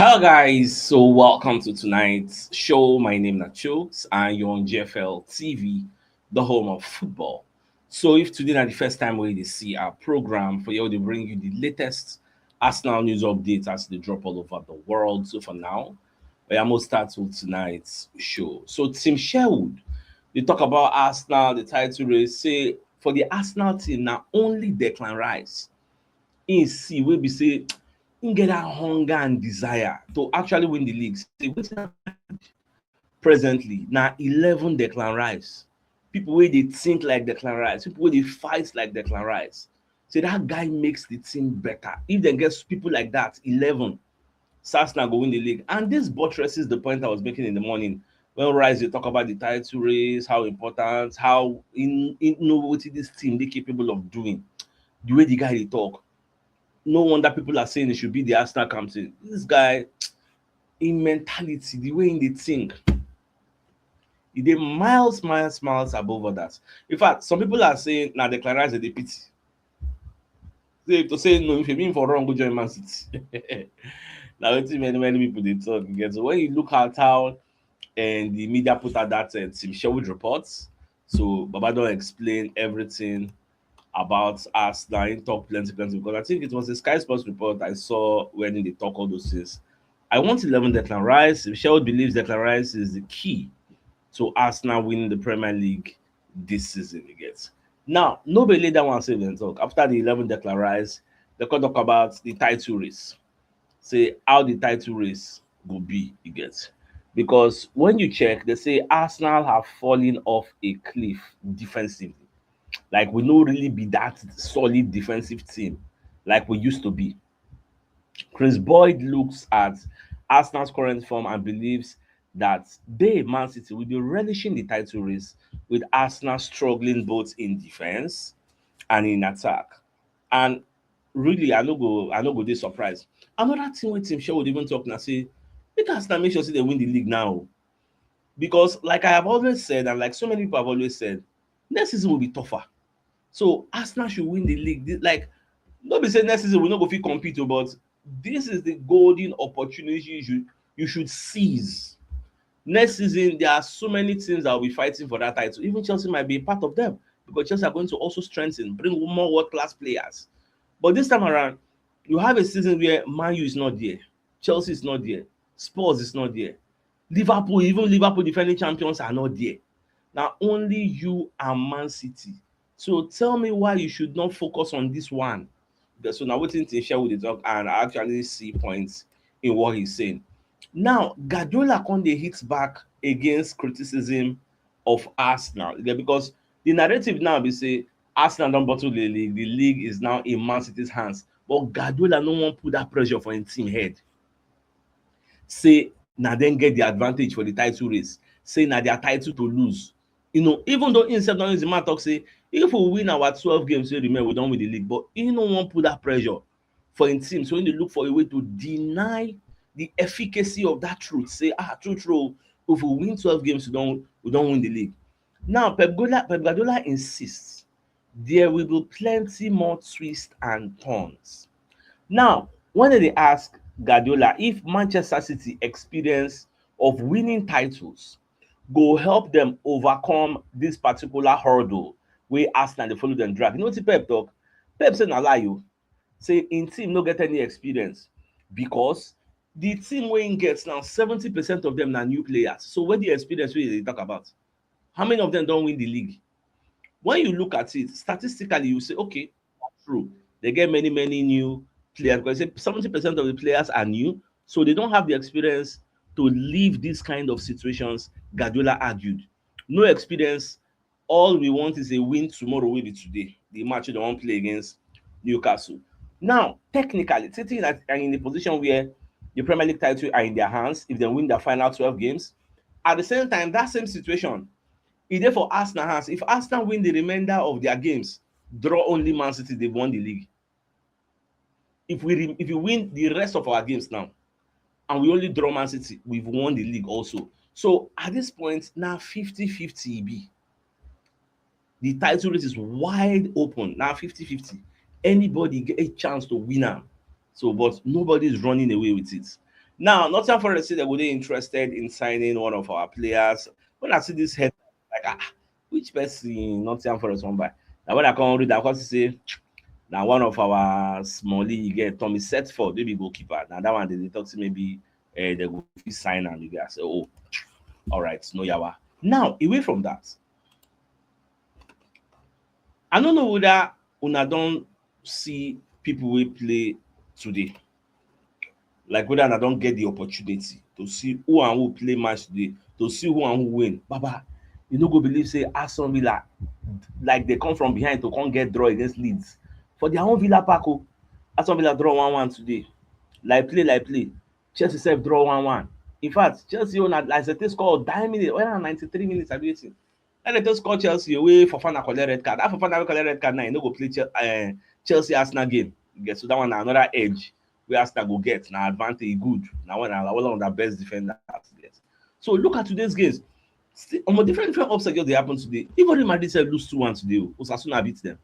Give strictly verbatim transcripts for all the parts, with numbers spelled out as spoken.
Hello, guys. So, welcome to tonight's show. My name is Chooks, and you're on G F L T V, the home of football. So, if today na the first time wey you dey see our program, for here we dey bring you the latest Arsenal news updates as they drop all over the world. So, for now, we are going to start with tonight's show. So, Tim Sherwood, they talk about Arsenal, the title race. Say for the Arsenal team, na only Declan Rice he see wey be say he get that hunger and desire to actually win the league. Say wetin presently na eleven Declan Rice. People wey dey think like Declan Rice, people wey dey fight like Declan Rice. Say that guy makes the team better. If dem get people like that, eleven, Arsenal go win the league. And this buttresses the point I was making in the morning when Rice dey talk about the title race, how important, how he, he know what this team they capable of doing. The way the guy dey talk, no wonder people are saying he should be the Arsenal captain. This guy, in mentality, the way he dey think, he dey miles, miles, miles above others. In fact, some people are saying na Declan Rice dey pity. Say to say no, if you mean for wrong, go join Man City. Now wetin many many people dey talk. You get, so when you look at how and the media put out that uh, Tim Sherwood reports, so Baba don explain everything about Arsenal. He talk plenty, plenty, because I think it was a Sky Sports report I saw when they talk all those things. I want eleven Declan Rice. If Sherwood believes Declan Rice is the key to Arsenal winning the Premier League this season, he gets. Now, nobody laid that one save and talk. After the eleven Declan Rice, they could talk about the title race. Say how the title race go be, you get. Because when you check, they say Arsenal have fallen off a cliff defensively. Like, we no really be that solid defensive team like we used to be. Chris Boyd looks at Arsenal's current form and believes that they, Man City, will be relishing the title race with Arsenal struggling both in defense and in attack. And really, I no go, I no go dey surprised. Another thing wey Tim Sherwood even talk na say, make Arsenal make sure say they win the league now. Because like I have always said, and like so many people have always said, next season will be tougher. So Arsenal should win the league. This, like, no be say next season we no go fit compete o, but this is the golden opportunity you should, you should seize. Next season, there are so many teams that will be fighting for that title. Even Chelsea might be a part of them because Chelsea are going to also strengthen, bring more world-class players. But this time around, you have a season where Man U is not there, Chelsea is not there, Spurs is not there, Liverpool, even Liverpool defending champions, are not there. Now only you and Man City. So tell me why you should not focus on this one. So now wetin Tim Sherwood dey talk, and I actually see points in what he's saying. Now Guardiola come dey hit back against criticism of Arsenal, yeah, because the narrative now be say Arsenal don bottle the league, the league is now in Man City's hands. But Guardiola no wan put that pressure for him team head. Say na dem get the advantage for the title race. Say na their title to lose. You know, even though himself don use the man talk say if we win our twelve games wey remain, we don win the league. But he no wan put that pressure for him team. So he dey look for a way to deny the efficacy of that truth. Say, ah, true, true. If we win twelve games, we don, we don win the league. Now, Pep Guardiola, Pep Guardiola insists there will be plenty more twists and turns. Now, when they ask Guardiola if Manchester City experience of winning titles go help them overcome this particular hurdle wey Arsenal dey follow them drag, you know wetin Pep talk? Pep say na lie o. Say him team no get any experience because the team wey him get now, seventy percent of them na new players. So where the experience wey you dey talk about? How many of them don win the league? When you look at it statistically, you say, okay, that's true. They get many, many new players because say seventy percent of the players are new, so they don't have the experience to leave these kind of situations, Guardiola argued. No experience. All we want is a win tomorrow, wey be today, the match wey dem wan play against Newcastle. Now, technically, City are in a position where the Premier League title are in their hands if they win their final twelve games. At the same time, that same situation, e dey for Arsenal hands. If Arsenal win the remainder of their games, draw only Man City, they've won the league. If we re-, if we win the rest of our games now, and we only draw Man City, we've won the league also. So at this point, now fifty fifty e be. The title race is wide open. Now fifty fifty. Anybody get a chance to win am. So, but nobody is running away with it. Now, Nottingham Forest say they go dey interested in signing one of our players. When I see this head, like, ah, which person Nottingham Forest wan buy? Now, when I come read, I come see say na one of our small league get Tommy Setford, maybe goalkeeper. Now that one they dey talk say maybe uh, they go fit sign am. Maybe I say, oh, all right, no yawa. Now, away from that, I don't know whether una don see people wey play today. Like whether una don get the opportunity to see who and who play match today, to see who and who win. Baba, you no go believe say Aston Villa, like, they come from behind to come get draw against Leeds for their own Villa Park. Oh, Aston Villa draw one one today. Like play, like play. Chelsea sef draw one one. In fact, Chelsea own na like say score die minute, when na ninety-three minutes, I be waiting. And they just score Chelsea away. Fofana collect red card. That Fofana wey collect red card now, he no go play Chel- uh, Chelsea Arsenal game. You get, so that one na another edge wey Arsenal go get. Na advantage, e good. Na one, na one of the best defenders. Yes. So look at today's games. See, on a different, different upset just dey happen today. Even Real Madrid sef lose two one today. Oh. Osasuna beat them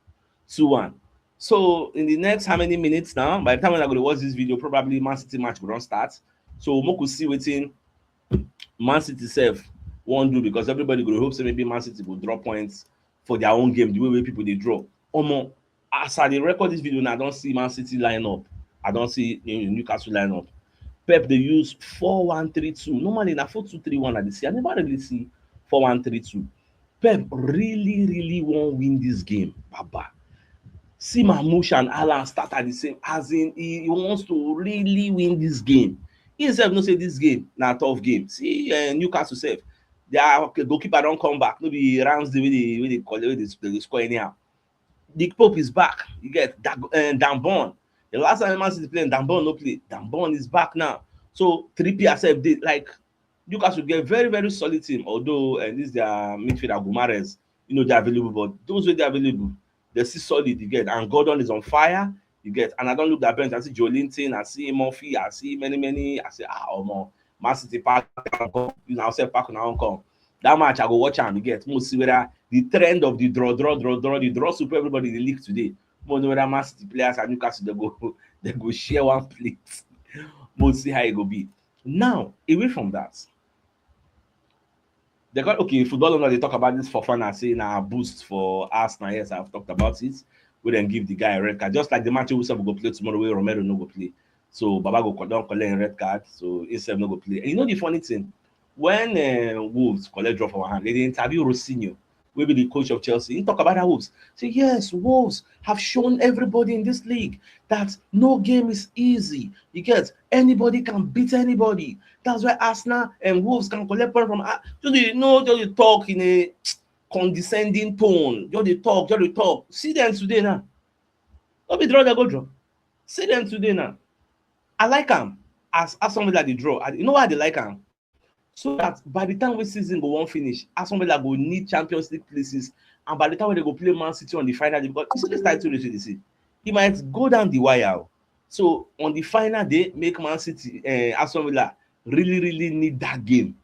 two one. So in the next how many minutes now? By the time when I go to watch this video, probably Man City match go don start. So we go see wetin Man City sef wan do, because everybody go hope say maybe Man City go draw points for their own game the way wey people dey draw. Omo, as I dey record this video now, I don see Man City lineup. I don see New- Newcastle lineup. Pep dey use four one three two. Normally na four two three one I dey see. I never really see four one three two. Pep really, really wan win this game, Baba. See Marmoush and Alan start at the same, as in he, he wants to really win this game. He himself know say this game na tough game. See uh, Newcastle sef, their goalkeeper don come back. No be Ramsdale wey dey wey dey collect wey dey dey score anyhow. The Pope is back. You get that uh, Dan Burn. The last time Man City play, Dan Burn no play. Dan Burn is back now. So Trippier sef dey, like, Newcastle get very, very solid team. Although uh, this their midfielder Gumares, you know, they're available, but those wey dey available, they still solid. You get, and Gordon is on fire. You get, and I don look that bench. I see Joelinton, I see Murphy, I see many, many. I say, ah, omo, Man City pack, you know, say pack now come. That match I go watch am. You get, mo see whether the trend of the draw, draw, draw, draw, the draw super everybody dey leak today. Mo know whether Man City players and Newcastle they go they go share one plate. Mo see how e go be. Now, away from that, they got, okay, football owner dey talk about this Fofana, say na boost for Arsenal. Yes, I've talked about it. We then give the guy a red card, just like the match we sef go play tomorrow, where Romero no go play. So Baba go co- don collect a red card, so himself no go play. And you know the funny thing, when uh, Wolves collect draw for our hand, they dey interview Rosinho, wey be the coach of Chelsea. He talk about that Wolves. Say yes, Wolves have shown everybody in this league that no game is easy. You get, anybody can beat anybody. That's why Arsenal and Wolves can collect point from. Ah, just dey, you know, just dey talk in a condescending tone. Just dey talk, just dey talk. See them today now. No be draw they go draw. See them today now. I like am as Aston Villa dey draw. I, you know why I dey like am? So that by the time wey season go wan finish, Aston Villa go need Champions League places, and by the time wey they go play Man City on the final day, because you see this title race wey dey see, e might go down the wire. Oh. So on the final day, make Man City, uh, Aston Villa really, really need that game,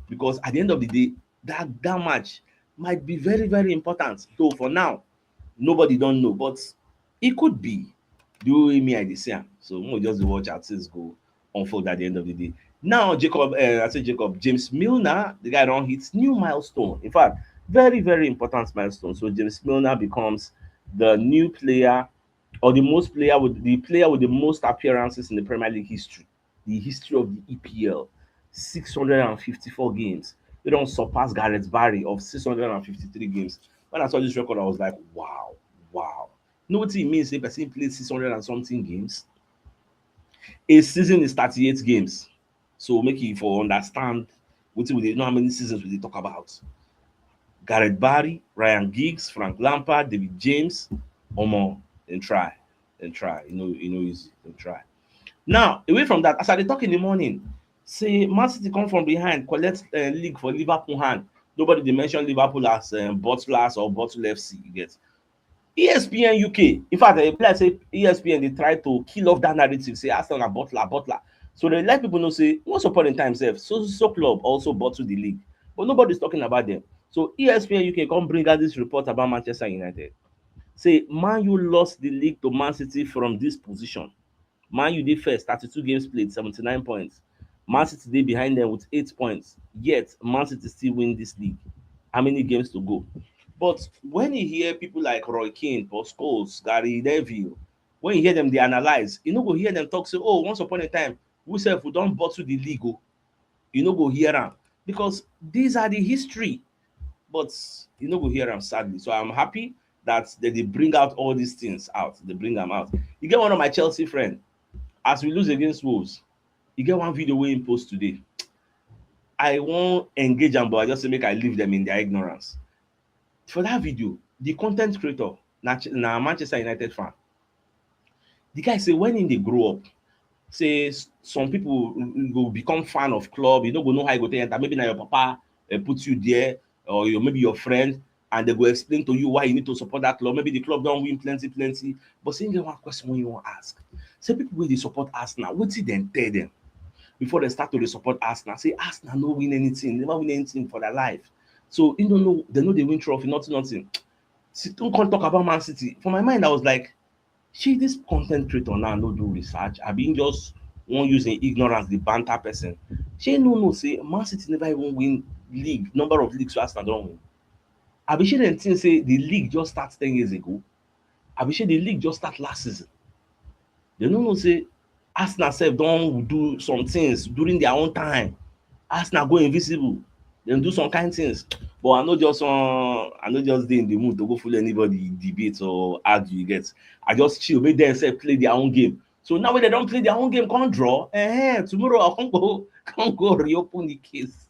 because at the end of the day, that that match might be very, very important. So for now, nobody don know, but it could be the way me I dey see am. So we just dey watch as things go unfold at the end of the day. Now, Jacob, uh, I say Jacob, James Milner, the guy don hit new milestone. In fact, very, very important milestone. So James Milner becomes the new player, or the most player with the player with the most appearances in the Premier League history, the history of the E P L, six hundred and fifty-four games. They don surpass Gareth Barry of six hundred and fifty-three games. When I saw this record, I was like, wow, wow. You know what it means if person play six hundred and something games? A season is thirty-eight games. So make you for understand wetin we dey know how many seasons we dey talk about. Gareth Barry, Ryan Giggs, Frank Lampard, David James, omo, dem try, dem try. You know, you know, easy, dem try. Now, away from that, as I dey talk in the morning, say Man City come from behind, collect uh, league for Liverpool hand. Nobody dey mention Liverpool as um, bottlers or bottle F C. You get E S P N U K. In fact, I feel like say E S P N dey try to kill off that narrative. Say Arsenal na bottler, bottler. So they let people know say once upon a time, self, so so club also bottled the league, but nobody's talking about them. So E S P N U K come bring out this report about Manchester United. Say Man U lost the league to Man City from this position. Man U dey first, thirty-two games played, seventy-nine points. Man City dey behind them with eight points, yet Man City still win this league. How many games to go? But when you hear people like Roy Keane, Paul Scholes, Gary Neville, when you hear them, they analyze. You no go hear them talk say, "Oh, once upon a time, we sef we don bottle the league." Oh, you no go hear am, because these are the history. But you no go hear am, sadly. So I'm happy that they dey bring out all these things out. They bring them out. You get one of my Chelsea friend, as we lose against Wolves, you get one video wey he post today. I wan engage am, but I just say make I leave them in their ignorance. For that video, the content creator na, na Manchester United fan. The guy say when he dey grow up, say some people go become fan of club, you no go know how you go take enter. Maybe na your papa uh, put you there, or your, maybe your friend, and they go explain to you why you need to support that club. Maybe the club don't win plenty, plenty. But say get one question when you want to ask. Say people wey dey support Arsenal, wetin dem tell them before they start to dey support Arsenal? Say Arsenal no win anything, never win anything for their life. So you don't know, they know they win trophy, nothing, nothing. Sit down, come talk about Man City. For my mind, I was like, "Shey this content creator now no do research? I been just wan use im ignorance the banter person. Shey no know say Man City never even win league, number of leagues wey Arsenal don win? Abi shey dem think say the league just start ten years ago? Abi shey the league just start last season? Dem no know say Arsenal sef don do some things during their own time. Arsenal go invisible. Dem do some kind things." But I no just uh, I no just dey in the mood to go follow anybody debate or argue, you get. I just chill, make dem sef play their own game. So now when they don't play their own game, come draw. Eh, tomorrow I come go, come go reopen the case.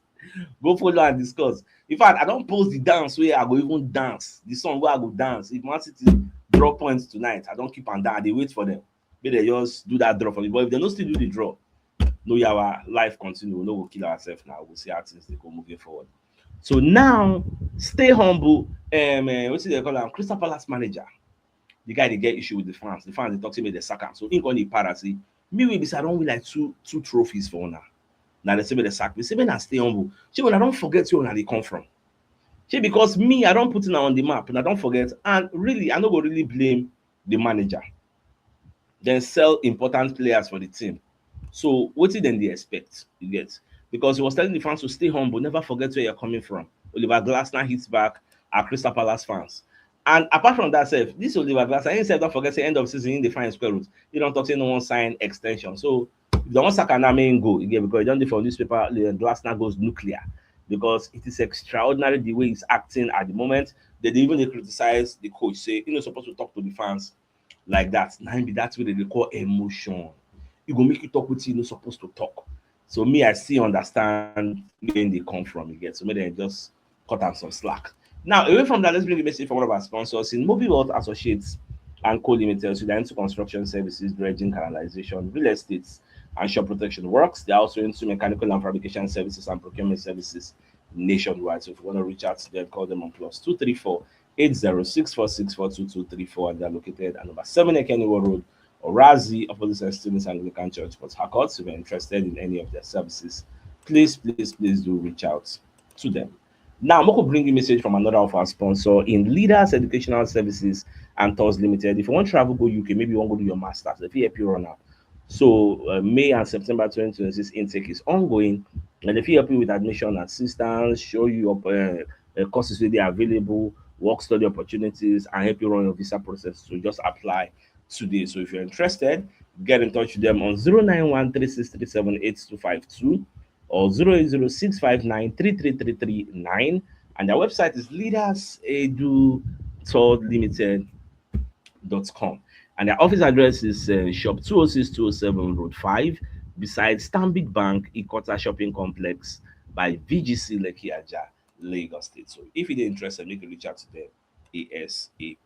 Go follow and discuss. In fact, I don't post the dance where I go even dance. The song where I go dance. If Man City draw points tonight, I don't keep on down. They wait for them. Maybe they just do that draw for me. But if they don't still do the draw, no, yeah, our life continue. We no go kill ourselves now. We'll see how things they go moving forward. So now, stay humble. Um, uh, what do they call him? Crystal Palace manager. The guy they get issue with the fans. The fans they talk to me, they sack him. So in on the para, say, "Me we be say I don't win like two two trophies for now." Now they say me they sack me. Say me I stay humble. See, when I don't forget where I come from. See, because me, I don't put it on the map, and I don't forget. And really, I no go really blame the manager. Then sell important players for the team. So what did then they expect? You get, because he was telling the fans to stay humble, never forget where you're coming from. Oliver Glasner hits back at Crystal Palace fans. And apart from that, sef, this Oliver Glasner himself don't forget the end of season in the fine square root. You don't talk say no one sign extension. So if they want Saka now main go again, because you don't do for newspaper, Glasner goes nuclear, because it is extraordinary the way he's acting at the moment. They even they criticize the coach, say you know supposed to talk to the fans like that. Now be that way they call emotion. You go make you talk with you know supposed to talk. So me, I still understand where they come from again. So maybe they just cut out some slack. Now, away from that, let's bring a message from one of our sponsors in Mobile World Associates and Co. Limited. So they're into construction services, dredging, canalization, real estate, and shop protection works. They're also into mechanical and fabrication services and procurement services nationwide. So if you want to reach out to them, call them on plus two three four eight zero six four six four two two three four, and they're located at number seven Ekeniwo Road, Orazi, opposite Saint Stephen's Anglican Church, Port Harcourt. So if you're interested in any of their services, please, please, please do reach out to them. Now, Moko bring you message from another of our sponsor in Leaders Educational Services and Tours Limited. If you want travel go U K, maybe you want to do your masters, if you help you run up. So uh, May and September twenty twenty-six intake is ongoing, and if you help you with admission assistance, show you up uh, uh, courses where they are available, work study opportunities, and help you run your visa process. So just apply today. So if you're interested, get in touch with them on zero nine one three six three seven eight two five two or zero eight zero six five nine three three three three nine. And their website is leaders edu tour limited dot com. And their office address is uh, shop two oh six two oh seven Road five, beside Stanbic Bank, Ikota Shopping Complex, by V G C Lekki Aja, Lagos State. So if you're interested, make a reach out to them ASAP.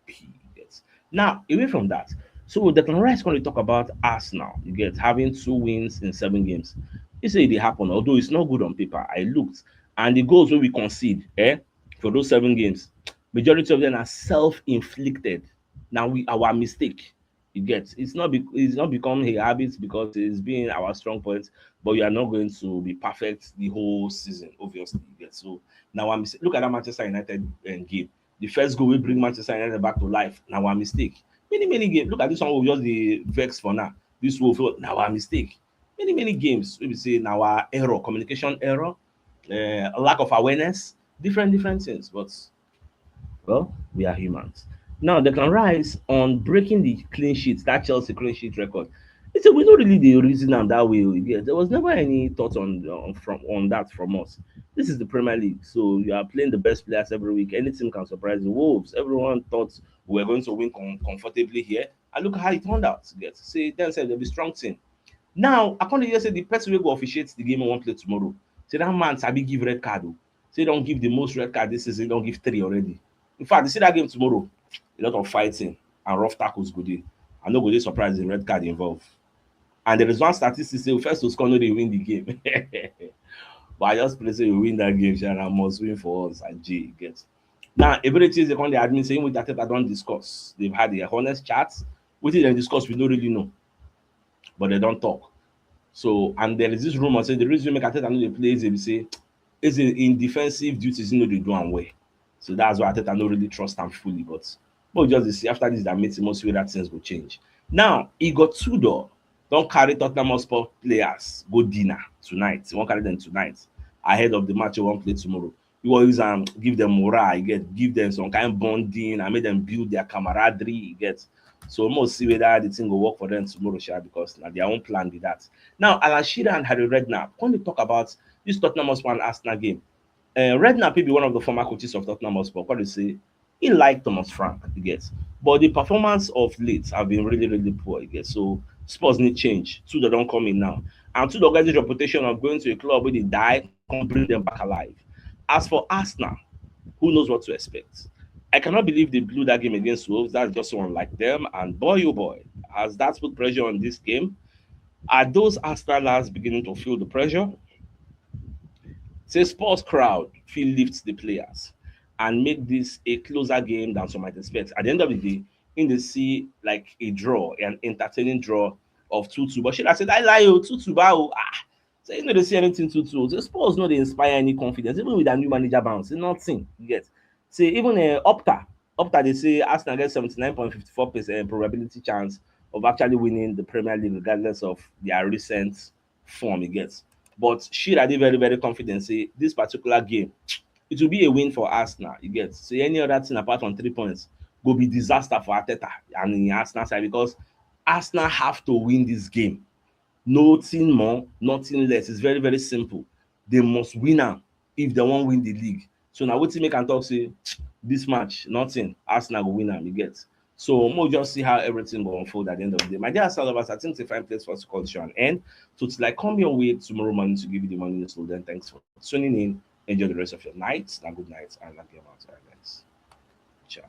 Yes. Now, away from that, so Declan Rice going to talk about Arsenal. You get, having two wins in seven games. He said it happened, although it's not good on paper. I looked, and the goals wey we concede, eh, for those seven games, majority of them are self-inflicted. Now we, our mistake. You get, it's not be, it's not become a habit because it's been our strong point, but you are not going to be perfect the whole season, obviously. You get, so now I'm look at that Manchester United um, game. The first goal will bring Manchester United back to life. Now our mistake. Many, many games. Look at this one, we just the vex for now. This will feel now our mistake. many, many games. We say in our error, communication error, uh, lack of awareness, different, different things. But, well, we are humans. Now, Declan Rice on breaking the clean sheet, that Chelsea clean sheet record. He said we don't really the reason am that way. Yeah, there was never any thought on, on from on that from us. This is the Premier League, so you are playing the best players every week. Any team can surprise you. Wolves, everyone thought we were going to win com- comfortably here, and look how it turned out. Yes, see, then said they'll be strong team. Now, I can't hear say the person will go officiate the game I want play tomorrow. Say that man sabi give red card. Oh. Say don't give the most red card this season. Don't give three already. In fact, you see that game tomorrow, a lot of fighting and rough tackles go there. I no go dey surprised the red card involved. And there is one statistic say first to score no dey win the game. But I just play say we win that game, sha, and I must win for us and G get. Now, everything they come dey admit say with Arteta don discuss. They've had a honest chat. Wetin dem discuss, we no really know. But they don't talk. So, and there is this rumor say the reason make Arteta no dey play is they say is in, in defensive duties, you know, they do am well. So that's why Arteta no really trust am fully. But but just dey see after this that meeting, must see whether things go change. Now, Igor Tudor don't carry Tottenham Hotspur players go dinner tonight. He won't carry them tonight ahead of the match he won't play tomorrow. You will use and give them morale, you get, give them some kind of bonding and make them build their camaraderie, you get. So we must see whether the thing will work for them tomorrow, sha, because now their own plan be that. Now, Alan Shearer and Harry Redknapp, when they talk about this Tottenham Hotspur and Arsenal game, uh, Redknapp will be one of the former coaches of Tottenham Hotspur. What they say, he liked Thomas Frank, you get. But the performance of late have been really, really poor, you get. So Spurs need change. Tudor don't come in now. And Tudor get this reputation of going to a club where they die, come bring them back alive. As for Arsenal, who knows what to expect? I cannot believe they blew that game against Wolves. That's just so unlike them. And boy, oh boy, has that put pressure on this game? Are those Arsenalers beginning to feel the pressure? Say Spurs crowd feel lifts the players and make this a closer game than some might expect. At the end of the day, in the see like a draw, an entertaining draw of two two. But should I say that lie? Oh, two two, bow. Ah, so you know they see anything two two. The Spurs know they inspire any confidence, even with their new manager bounce. Nothing yet. See, even uh, Opta, Opta, they say Arsenal get seventy-nine point fifty-four percent probability chance of actually winning the Premier League regardless of their recent form, you get. But Shearer dey very, very confident say this particular game, it will be a win for Arsenal, you get. Say any other thing apart from three points go be disaster for Arteta and in Arsenal side because Arsenal have to win this game. Nothing more, nothing less. It's very, very simple. They must win am if they wan win the league. So now wetin make am talk say this match, nothing, Arsenal go win am, you get. So we'll just see how everything will unfold at the end of the day. My dear Arsenal lovers, I think it's a fine place for us to call the show and end. So it's like come your way tomorrow morning to give you the morning news. So then thanks for tuning in. Enjoy the rest of your night. Now good night and love you out. All right, guys. Ciao.